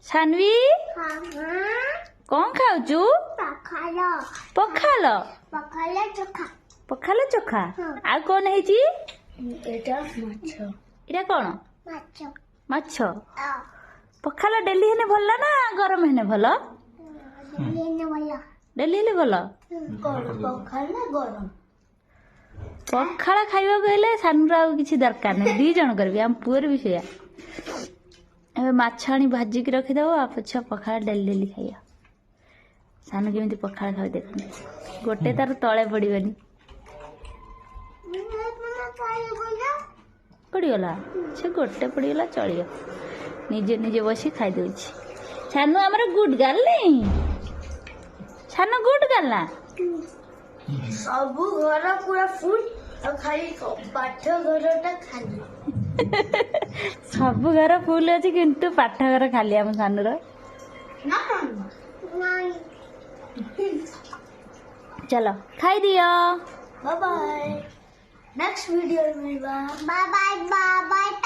ସାନଭି, କଣ ଖାଉଛୁ? ପଖାଳ। ପଖାଳ? ପଖାଳ ଚୋଖା। ପଖାଳ ଚୋଖା। ହଁ। ଆଉ କଣ ହେଇଛି? ଏଇଟା ମାଛ। ଏଇଟା କଣ? ମାଛ। ମାଛ। ପଖାଳ ଡେଲି ହେଲେ ଭଲ ନା ଗରମ ହେଲେ ଭଲ? ଭଲ। ଡେଲି ହେଲେ ଭଲ। କଣ, ପଖାଳ ନା ଗରମ? ପଖାଳ ଖାଇବାକୁ ହେଲେ ସାନୁର ଆଉ କିଛି ଦରକାର ନାହିଁ। ଦି ଜଣଙ୍କର ବି, ଆମ ପୁଅର ବି ସେଇଆ। ଏବେ ମାଛ ଆଣି ଭାଜିକି ରଖିଦବ, ଆଉ ପଛ ପଖାଳ ଡେଲି ଡେଲି ଖାଇବା। ସାନୁ କେମିତି ପଖାଳ ଖାଉ ଦେଖନ୍ତୁ, ଗୋଟେ ତାର ତଳେ ପଡ଼ିବନି। ପଡ଼ିଗଲା ସେ, ଗୋଟେ ପଡ଼ିଗଲା, ଚଳିବ। ନିଜେ ନିଜେ ବସି ଖାଇଦଉଛି। ସାନୁ ଆମର ଗୁଡ୍ ଗାର୍ଲ ନାଇଁ? ସାନୁ ଗୁଡ୍ ଗାର୍ଲ ନା? ସବୁ ଘର ପୁରା ଫୁଲ ଆଉ ଖାଲି ପାଠ ଘରଟା ଖାଲି। ସବୁ ଘର ଫୁଲ ଅଛି, କିନ୍ତୁ ପାଠଘର ଖାଲି ଆମ ସାନୁର। ନା, ନାଇଁ। ଚାଲ, ଖାଇଦିଅ। ବାଏ ବାଏ, ନେକ୍ସଟ ଭିଡିଓ ମିଳିବା। Bye bye, bye bye.